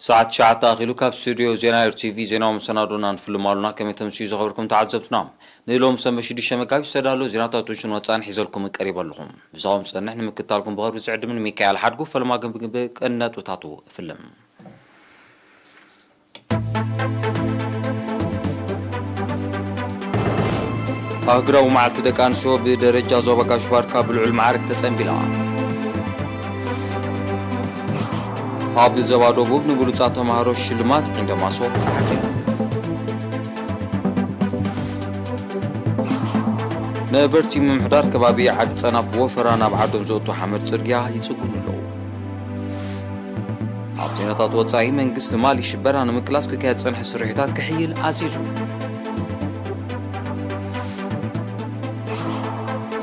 ሰዓት ትሽዓተ ኣኺሉ ካብ ስቱድዮ ዜና ኤር ቲ ቪ ዜናዊ መሰናዶና ንፍልም ኣሉና። ከመይ ተምስዩ ዝኸበርኩም ተዓዘብትና? ንሎም ሰንበት ሽዱሽተ መጋቢት ዝተዳለዉ ዜናታት ውሽን ወጻእን ሒዘልኩም ቀሪበ ኣለኹም። ምሳኹም ዝጸንሕ ንምክታልኩም ብኸብሪ ዝዕድምን ሚካኤል ሓድጉ። ፈለማ ግን ብግንቢ ቀንዲ ነጥብታቱ እፍልም። ኣህግራዊ መዓልቲ ደቂ ኣንስትዮ ብደረጃ ዞባ ጋሽ ባርካ ብልዑል ማዕርግ ተጸንቢላ። ኣብ ዞባ ደቡብ ንብሉጻት ተማሃሮ ሽልማት ዒንደ ማሶ ተዓዲሉ። ነበርቲ ምምሕዳር ከባቢ ዓዲ ጸናብ ወፈራ ናብ ዓዶም ዘእቱ ሓመድ ጽርግያ ይጽጉኑ ኣለዉ። ኣብ ዜናታት ወጻኢ፣ መንግስቲ ማሊ ሽበራ ንምቅላስ ክካየድ ዝጸንሐ ስርሒታት ክሕይል ኣዚዙ።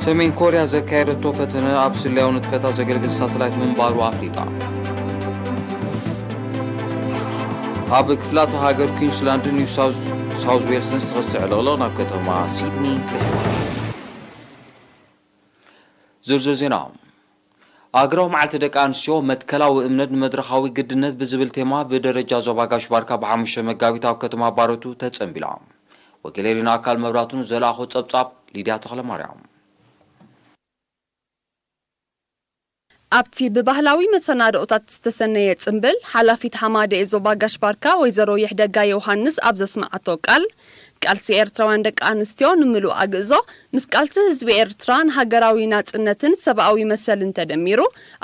ሰሜን ኮርያ ዘካየደቶ ፈተነ ኣብ ስለያዊ ንጥፈታት ዘገልግል ሳተላይት ምንባሩ ኣፍሊጣ። ኣብ ክፍላተ ሃገር ኩዊንስላንድን ኒው ሳውዝ፣ ሳውዝ ዌልስን ዝተኸስተ ዕልቕልቕ ናብ ከተማ ሲድኒ ልሒቑ። ዝርዝር ዜና። ኣህግራዊ መዓልቲ ደቂ ኣንስትዮ፣ መትከላዊ እምነት ንመድረኻዊ ግድነት ብዝብል ቴማ ብደረጃ ዞባ ጋሽ ባርካ ብሓሙሽተ መጋቢት ኣብ ከተማ ባረቱ ተጸንቢላ። ወኪል ኤሪና ኣካል መብራቱ ንዘለኣኾ ጸብጻብ ሊድያ ተኽለማርያም። ኣብቲ ብባህላዊ መሰናድኦታት ዝተሰነየ ጽምብል፣ ሓላፊት ሃማደኤ ዞባ ጋሽ ባርካ ወይዘሮ ይሕደጋ ዮሃንስ ኣብ ዘስመዓቶ ቃል፣ ቃልሲ ኤርትራውያን ደቂ ኣንስትዮ ንምሉእ ኣግእዞ፣ ምስ ቃልሲ ህዝቢ ኤርትራ ንሃገራዊ ናጽነትን ሰብኣዊ መሰልን ተደሚሩ፣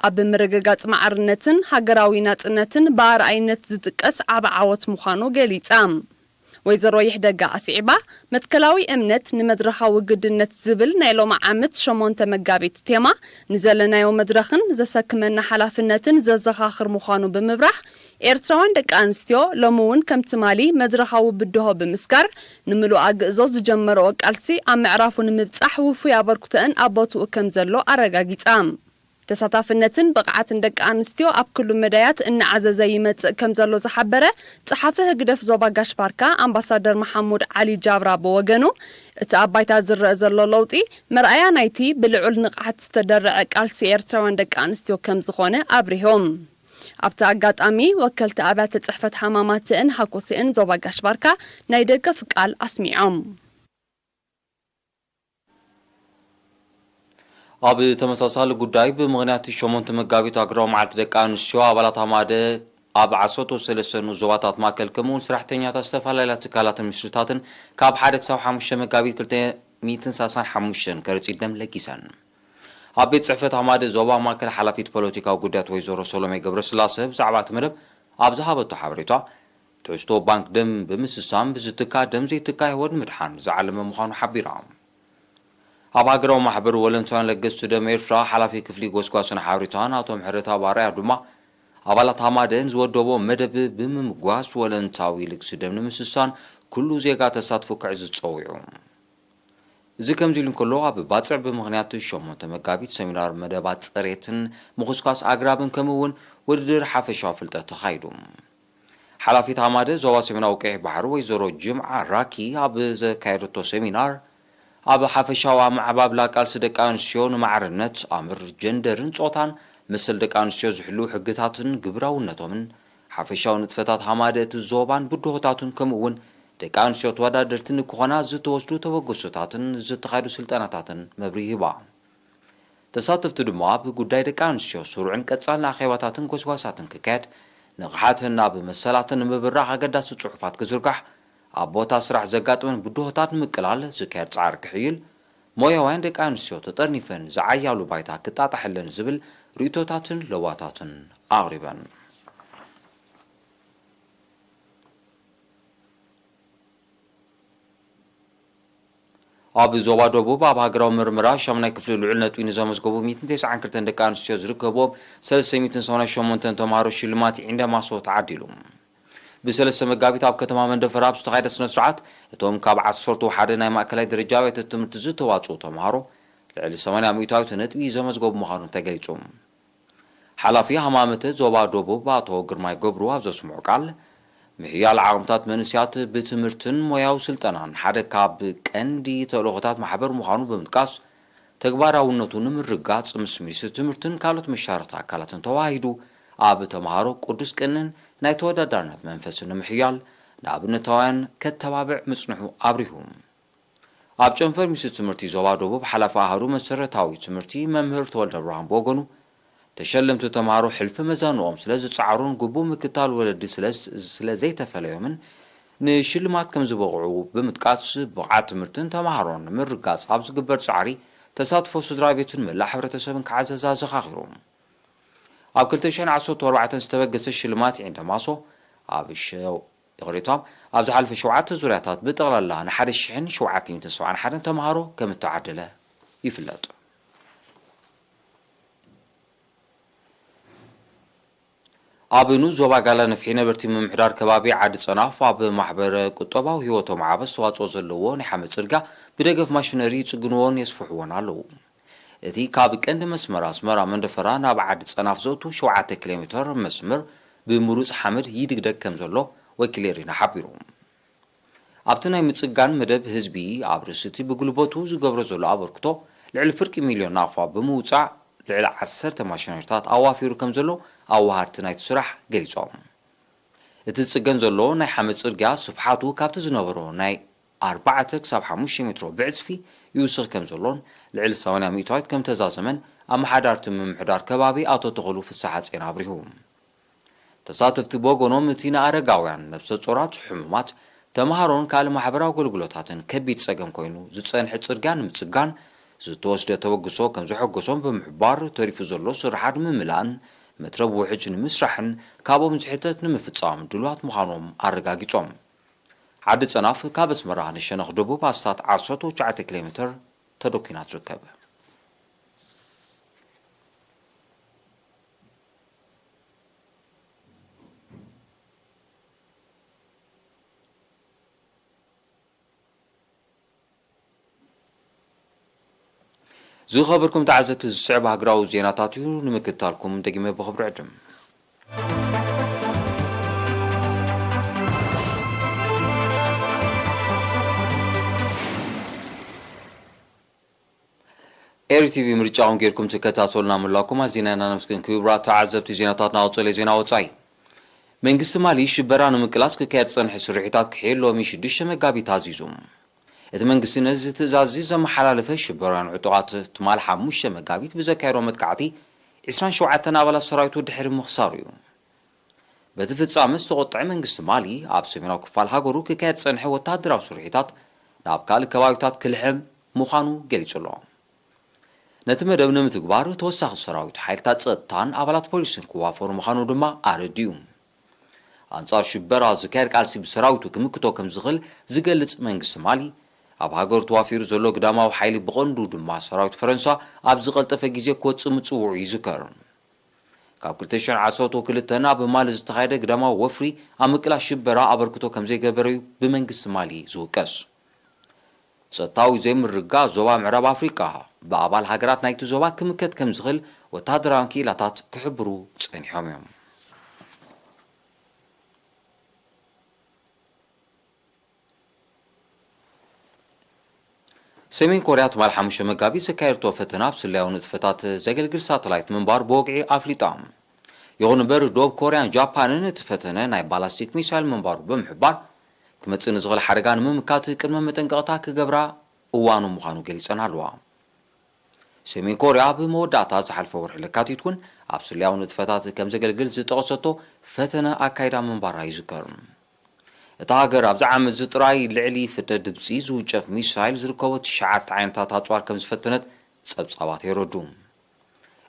ኣብ ምርግጋጽ ማዕርነትን ሃገራዊ ናጽነትን ብኣርኣይነት ዝጥቀስ ዓቢ ዓወት ምዃኑ ገሊጻ። ወይዘሮ ይሕደጋ ኣስዒባ፣ መትከላዊ እምነት ንመድረኻዊ ግድነት ዝብል ናይ ሎሚ ዓመት ሸሞንተ መጋቢት ቴማ፣ ንዘለናዮ መድረኽን ዘሰክመና ሓላፍነትን ዘዘኻኽር ምዃኑ ብምብራህ፣ ኤርትራውያን ደቂ ኣንስትዮ ሎሚ እውን ከም ትማሊ መድረኻዊ ብድሆ ብምስጋር፣ ንምሉእ ኣግእዞ ዝጀመረኦ ቃልሲ ኣብ ምዕራፉ ንምብጻሕ ውፉይ ኣበርክቶአን ኣብ ቦትኡ ከም ዘሎ ኣረጋጊጻ። ተሳታፍነትን ብቕዓትን ደቂ ኣንስትዮ ኣብ ኩሉ መዳያት እናዓዘዘ ይመጽእ ከም ዘሎ ዝሓበረ ጸሓፊ ህግደፍ ዞባ ጋሽ ባርካ ኣምባሳደር መሓሙድ ዓሊ ጃብራ ብወገኑ፣ እቲ ኣብ ባይታ ዝረአ ዘሎ ለውጢ መርኣያ ናይቲ ብልዑል ንቕሓት ዝተደረዐ ቃልሲ ኤርትራውያን ደቂ ኣንስትዮ ከም ዝኾነ ኣብሪሆም። ኣብቲ ኣጋጣሚ፣ ወከልቲ ኣብያተ ጽሕፈት ሃማማትእን ሃኮስእን ዞባ ጋሽ ባርካ ናይ ደገፍ ቃል ኣስሚዖም። ኣብ ተመሳሳሊ ጉዳይ፣ ብምኽንያት ሸሞንተ መጋቢት ኣህግራዊ መዓልቲ ደቂ ኣንስትዮ፣ ኣባላት ሃማደ ኣብ ዓሰርተ ሰለስተ ንኡስ ዞባታት ማእከል፣ ከምኡውን ሰራሕተኛታት ዝተፈላለያ ትካላትን ሚኒስትሪታትን ካብ ሓደ ክሳብ ሓሙሽተ መጋቢት ክልተ ሚእትን ሰላሳን ሓሙሽተን ከረጺት ደም ለጊሰን። ኣብ ቤት ጽሕፈት ሃማደ ዞባ ማእከል ሓላፊት ፖለቲካዊ ጉዳያት ወይዘሮ ሰሎሜ ገብረስላሰ ብዛዕባ እቲ መደብ ኣብ ዝሃበቶ ሓበሬታ፣ ትሕዝቶ ባንክ ደም ብምስሳን ብዝትካእ ደም ዘይትካእ ህይወት ንምድሓን ዝዓለመ ምዃኑ ሓቢራ። ኣብ ሃገራዊ ማሕበር ወለንታውያን ለገስቲ ደም ኤርትራ ሓላፊ ክፍሊ ጎስጓስን ሓበሬታን ኣቶ ምሕረተኣብ ኣርኣያ ድማ፣ ኣባላት ሃማደ ንዝወደቦ መደብ ብምምጓስ ወለንታዊ ልግሲ ደም ንምስሳን ኩሉ ዜጋ ተሳትፎ ክዕዝዝ ጸዊዑ። እዚ ከምዚ ኢሉ እንከሎ፣ ኣብ ባጽዕ ብምኽንያት ሸሞንተ መጋቢት ሰሚናር መደባት ጸሬትን ምኹስኳስ ኣግራብን ከምኡ እውን ውድድር ሓፈሻዊ ፍልጠት ተኻይዱ። ሓላፊት ሃማደ ዞባ ሰሜናዊ ቀይሕ ባሕሪ ወይዘሮ ጅምዓ ራኪ ኣብ ዘካየደቶ ሰሚናር፣ ኣብ ሓፈሻዊ ኣመዓባብላ ቃልሲ ደቂ ኣንስትዮ ንማዕርነት፣ ኣምር ጀንደርን ጾታን፣ መሰል ደቂ ኣንስትዮ ዝሕልዉ ሕግታትን ግብራውነቶምን፣ ሓፈሻዊ ንጥፈታት ሃማደ እቲ ዞባን ብድሆታቱን፣ ከምኡ እውን ደቂ ኣንስትዮ ተወዳደርቲ ንክኾና ዝተወስዱ ተበግሶታትን ዝተኻየዱ ስልጠናታትን መብርሂ ሂባ። ተሳተፍቲ ድማ፣ ኣብ ጉዳይ ደቂ ኣንስትዮ ስሩዕን ቀጻልን ኣኼባታትን ጎስጓሳትን ክካየድ፣ ንቕሓተን ኣብ መሰላትን ንምብራኽ ኣገዳሲ ጽሑፋት ክዝርጋሕ፣ ኣብ ቦታ ስራሕ ዘጋጥመን ብድሆታት ንምቅላል ዝካየድ ጻዕሪ ክሕይል፣ ሞያውያን ደቂ ኣንስትዮ ተጠርኒፈን ዝዓያሉ ባይታ ክጣጣሐለን ዝብል ርእይቶታትን ለዋታትን ኣቕሪበን። ኣብ ዞባ ደቡብ ኣብ ሃገራዊ ምርመራ ሻሙናይ ክፍሊ ልዑል ነጥቢ ንዘመዝገቡ ሚእትን ተስዓን ክልተን ደቂ ኣንስትዮ ዝርከብዎም ሰለስተ ሚእትን ሰማንያን ሸሞንተን ተምሃሮ ሽልማት ዒንደ ማሶ ተዓዲሉ። ብሰለስተ መጋቢት ኣብ ከተማ መንደፈራ ኣብ ዝተኻየደ ስነ ስርዓት፣ እቶም ካብ ዓሰርተ ሓደ ናይ ማእከላይ ደረጃ ኣብያተ ትምህርቲ ዝተዋጽኡ ተምሃሮ ልዕሊ ሰማንያ ሚእታዊት ነጥቢ ዘመዝገቡ ምዃኑ ተገሊጹ። ሓላፊ ሃማመተ ዞባ ደቡብ ኣቶ ግርማይ ገብሩ ኣብ ዘስምዖ ቃል፣ ምሕያል ዓቕምታት መንእሰያት ብትምህርትን ሞያዊ ስልጠናን ሓደ ካብ ቀንዲ ተልእኾታት ማሕበር ምዃኑ ብምጥቃስ፣ ተግባራውነቱ ንምርጋጽ ምስ ሚኒስትሪ ትምህርትን ካልኦት መሻርኽቲ ኣካላትን ተወሃሂዱ ኣብ ተምሃሮ ቅዱስ ቅንን ናይ ተወዳዳርነት መንፈስ ንምሕያል ንኣብነታውያን ከተባብዕ ምጽንሑ ኣብሪሁ። ኣብ ጨንፈር ሚኒስትሪ ትምህርቲ ዞባ ደቡብ ሓላፊ ኣሃዱ መሰረታዊ ትምህርቲ መምህር ተወልደ ብርሃን ብወገኑ፣ ተሸለምቲ ተምሃሮ ሕልፊ መዛንኦም ስለ ዝጸዓሩን ግቡእ ምክታል ወለዲ ስለ፣ ስለ ዘይተፈለዮምን ንሽልማት ከም ዝበቕዑ ብምጥቃስ፣ ብቕዓት ትምህርትን ተምሃሮን ንምርጋጽ ኣብ ዝግበር ጻዕሪ ተሳትፎ ስድራ ቤትን መላእ ሕብረተሰብን ክዓዘዝ ኣዘኻኺሩ። ኣብ ክልተ ሽሕን ዓሰርተ ኣርባዕተን ዝተበገሰ ሽልማት ዒንደ ማሶ ኣብ ሸው-፣ ይቕሬታ፣ ኣብ ዝሓለፈ ሸውዓተ ዙርያታት ብጠቕላላ ንሓደ ሽሕን ሸውዓተ ሚእትን ሰብዓን ሓደን ተምሃሮ ከም እተዓደለ ይፍለጥ። ኣብ ንኡስ ዞባ ጋላ ነፍሒ ነበርቲ ምምሕዳር ከባቢ ዓዲ ጸናፍ ኣብ ማሕበረ ቁጠባዊ ህይወቶም ዓቢ ኣስተዋጽኦ ዘለዎ ናይ ሓመድ ጽርግያ ብደገፍ ማሽነሪ ይጽግንዎን የስፍሕዎን ኣለዉ። እቲ ካብ ቀንዲ መስመር ኣስመራ መንደፈራ ናብ ዓዲ ጸናፍ ዘእቱ ሸውዓተ ኪሎ ሜተር መስመር ብምሩጽ ሓመድ ይድግደግ ከም ዘሎ ወኪል ኤሪና ሓቢሩ። ኣብቲ ናይ ምጽጋን መደብ ህዝቢ ኣብ ርእሲ እቲ ብጉልበቱ ዝገብሮ ዘሎ ኣበርክቶ ልዕሊ ፍርቂ ሚልዮን ናቕፋ ብምውጻዕ ልዕሊ ዓሰርተ ማሽነሪታት ኣዋፊሩ ከም ዘሎ ኣዋሃድቲ ናይቲ ስራሕ ገሊጾም። እቲ ዝጽገን ዘሎ ናይ ሓመድ ጽርግያ ስፍሓቱ ካብቲ ዝነበሮ ናይ ኣርባዕተ ክሳብ ሓሙሽተ ሜትሮ ብዕጽፊ ይውስኽ ከም ዘሎን ልዕሊ ሰማንያ ሚእታዊት ከም ተዛዘመን ኣመሓዳርቲ ምምሕዳር ከባቢ ኣቶ ተኽሉ ፍስሓጽዮን ኣብሪሁ። ተሳተፍቲ ብወገኖም፣ እቲ ንኣረጋውያን፣ ነብሰ ጾራት፣ ሕሙማት፣ ተምሃሮን ካልእ ማሕበራዊ ኣገልግሎታትን ከቢድ ጸገም ኮይኑ ዝጸንሐ ጽርግያ ንምጽጋን ዝተወስደ ተበግሶ ከም ዘሐጎሶም ብምሕባር፣ ተሪፉ ዘሎ ስርሓት ንምምላእን መትረብ ውሕጅ ንምስራሕን ካብኦም ዝሕተት ንምፍጻም ድሉዋት ምዃኖም ኣረጋጊጾም። ዓዲ ጸናፍ ካብ ኣስመራ ንሸነኽ ደቡብ ኣስታት ዓሰርተ ትሽዓተ ኪሎ ሜተር ተደኲና ትርከብ። ዝኸበርኩም ተዓዘብቲ፣ ዝስዕብ ሃገራዊ ዜናታት እዩ። ንምክትታልኩም ደጊመ ብኽብሪ ዕድም። ኤሪ ቲቪ ምርጫኹም ጌርኩም ትከታተሉና ምህላውኩም ኣዚና ኢና ነመስግን። ክቡራት ተዓዘብቲ፣ ዜናታትና ቀጸለ። ዜና ወጻኢ። መንግስቲ ማሊ ሽበራ ንምቅላስ ክካየድ ዝጸንሐ ስርሒታት ክሕየል ሎሚ ሽዱሽተ መጋቢት ኣዚዙ። እቲ መንግስቲ ነዚ ትእዛዝ እዚ ዘመሓላለፈ ሽበራውያን ዕጡቓት ትማል ሓሙሽተ መጋቢት ብዘካየዶ መጥቃዕቲ ዕስራን ሸውዓተን ኣባላት ሰራዊቱ ድሕሪ ምኽሳሩ እዩ። በቲ ፍጻመ ዝተቖጥዐ መንግስቲ ማሊ፣ ኣብ ሰሜናዊ ክፋል ሃገሩ ክካየድ ዝጸንሐ ወተሃደራዊ ስርሒታት ናብ ካልእ ከባቢታት ክልሕም ምዃኑ ገሊጹ ኣሎ። ነቲ መደብ ንምትግባር ተወሳኺ ሰራዊት፣ ሓይልታት ጸጥታን ኣባላት ፖሊስን ክዋፈሩ ምዃኑ ድማ ኣረዲኡ። ኣንጻር ሽበራ ዝካየድ ቃልሲ ብሰራዊቱ ክምክቶ ከም ዝኽእል ዝገልጽ መንግስቲ ማሊ፣ ኣብ ሃገሩ ተዋፊሩ ዘሎ ግዳማዊ ሓይሊ ብቐንዱ ድማ ሰራዊት ፈረንሳ ኣብ ዝቐልጠፈ ግዜ ክወጽእ ምጽውዑ ይዝከር። ካብ ክልተ ሽሕን ዓሰርተ ክልተን ኣብ ማሊ ዝተኻየደ ግዳማዊ ወፍሪ ኣብ ምቅላስ ሽበራ ኣበርክቶ ከም ዘይገበረ እዩ ብመንግስቲ ማሊ ዝውቀስ። ጸጥታዊ ዘይምርግጋእ ዞባ ምዕራብ ኣፍሪቃ ብኣባል ሃገራት ናይቲ ዞባ ክምከት ከም ዝኽእል ወተሃደራውያን ክኢላታት ክሕብሩ ጸኒሖም እዮም። ሰሜን ኮርያ ትማል ሓሙሽተ መጋቢት ዘካየደቶ ፈተና ኣብ ስለያዊ ንጥፈታት ዘገልግል ሳተላይት ምንባር ብወግዒ ኣፍሊጣ። ይኹን እምበር፣ ደቡብ ኮርያን ጃፓንን እቲ ፈተነ ናይ ባላስቲክ ሚሳይል ምንባሩ ብምሕባር፣ ክመጽእ ንዝኽእል ሓደጋ ንምምካት ቅድመ መጠንቀቕታ ክገብራ እዋኑ ምዃኑ ገሊጸን ኣለዋ። ሰሜን ኮርያ ኣብ መወዳእታ ዝሓለፈ ወርሒ ለካቲት እውን ኣብ ስለያዊ ንጥፈታት ከም ዘገልግል ዝጠቐሰቶ ፈተነ ኣካይዳ ምንባራ ይዝከር። እታ ሃገር ኣብዚ ዓመት እዚ ጥራይ ልዕሊ ፍጥነት ድምጺ ዝውንጨፍ ሚሳይል ዝርከቦ ትሽዓተ ዓይነታት ኣጽዋር ከም ዝፈተነት ጸብጻባት የረዱ።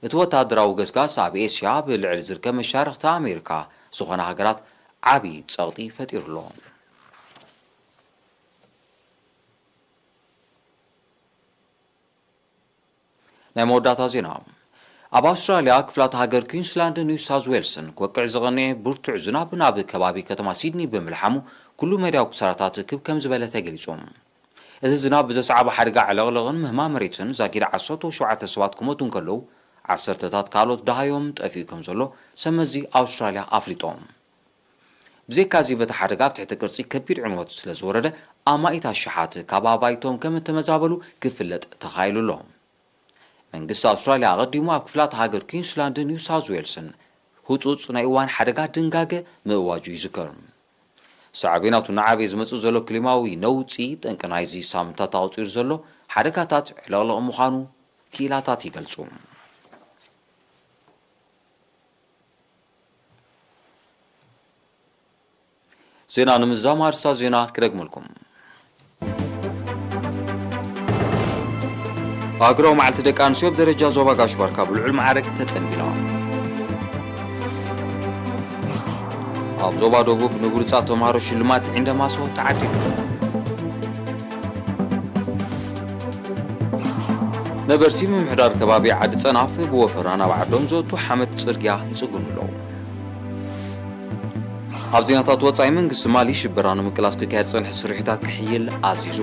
እቲ ወተሃደራዊ ገስጋስ ኣብ ኤስያ ብልዕሊ ዝርከብ መሻርኽቲ ኣሜሪካ ዝኾና ሃገራት ዓቢ ጸቕጢ ፈጢሩ ኣሎ። ናይ መወዳእታ ዜና። ኣብ ኣውስትራልያ ክፍላት ሃገር ኩዊንስላንድን ኒው ሳውዝ ዌልስን ክወቅዕ ዝቐነየ ብርቱዕ ዝናብ ናብ ከባቢ ከተማ ሲድኒ ብምልሓሙ፣ ኩሉ መዳያዊ ክሳራታት ክብ ከም ዝበለ ተገሊጹ። እቲ ዝናብ ብዘስዓቦ ሓደጋ ዕለቕለቕን ምህማም መሬትን ዛጊድ ዓሰርተ ሸውዓተ ሰባት ክሞቱ እንከለዉ፣ ዓሰርተታት ካልኦት ደሃዮም ጠፊኡ ከም ዘሎ ሰብ መዚ ኣውስትራልያ ኣፍሊጦም። ብዘይካዚ፣ በቲ ሓደጋ ኣብ ትሕቲ ቅርጺ ከቢድ ዕንወት ስለ ዝወረደ፣ ኣማኢት ኣሽሓት ካብ ኣባይቶም ከም እተመዛበሉ ክፍለጥ ተኻኢሉ ኣሎ። መንግስቲ ኣውስትራልያ ኣቐዲሙ ኣብ ክፍላት ሃገር ኩዊንስላንድን ኒው ሳውዝ ዌልስን ህጹጽ ናይ እዋን ሓደጋ ድንጋገ ምእዋጁ ይዝከር። ሳዕቤናቱ እናዓበየ ዝመጽእ ዘሎ ክሊማዊ ነውጺ፣ ጠንቂ ናይዚ ሳምንታት ኣቑጺሩ ዘሎ ሓደጋታት ዕለቕለቕ ምዃኑ ክኢላታት ይገልጹ። ዜና ንምዝዛም ኣርእስታት ዜና ክደግመልኩም። ሃገራዊ መዓልቲ ደቂ ኣንስትዮ ኣብ ደረጃ ዞባ ጋሽ ባርካ ብልዑል ማዕረግ ተጸንቢላ። ኣብ ዞባ ደቡብ ንብሉጻት ተምሃሮ ሽልማት ዒንደ ማሶ ተዓዲሉ። ነበርቲ ምምሕዳር ከባቢ ዓዲ ጸናፍ ብወፈራ ናብ ዓዶም ዘእቱ ሓመድ ጽርግያ ይጽግኑ ኣለዉ። ኣብ ዜናታት ወጻኢ፣ መንግስቲ ማሊ ሽበራ ንምቅላስ ክካየድ ዝጸንሐ ስርሒታት ክሕይል ኣዚዙ።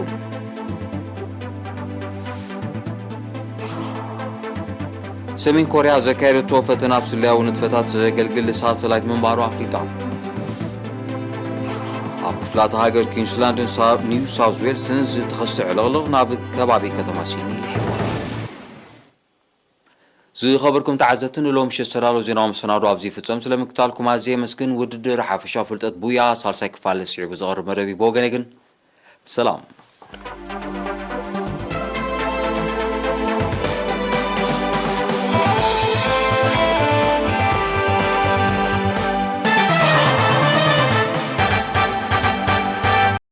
ሰሜን ኮርያ ዘካየደቶ ፈተና ኣብ ስለያዊ ንጥፈታት ዘገልግል ሳተላይት ምንባሩ ኣፍሊጣ። ኣብ ክፍላተ ሃገር ኲንስላንድን ሳ-፣ ኒው ሳውዝ ዌልስን ዝተኸስተ ዕልቕልቕ ናብ ከባቢ ከተማ ሲድኒ ይሕልፍ። ዝኸበርኩም ተዓዘብቲ፣ ንሎም ምሸት ዝተዳለወ ዜናዊ መሰናዶ ኣብዚ ይፍጸም። ስለምክታልኩም ኣዝየ የመስግን። ውድድር ሓፈሻዊ ፍልጠት ቡያ ሳልሳይ ክፋል ስዒቡ ዝቐርብ መደብ እዩ። ብወገነይ ግን ሰላም።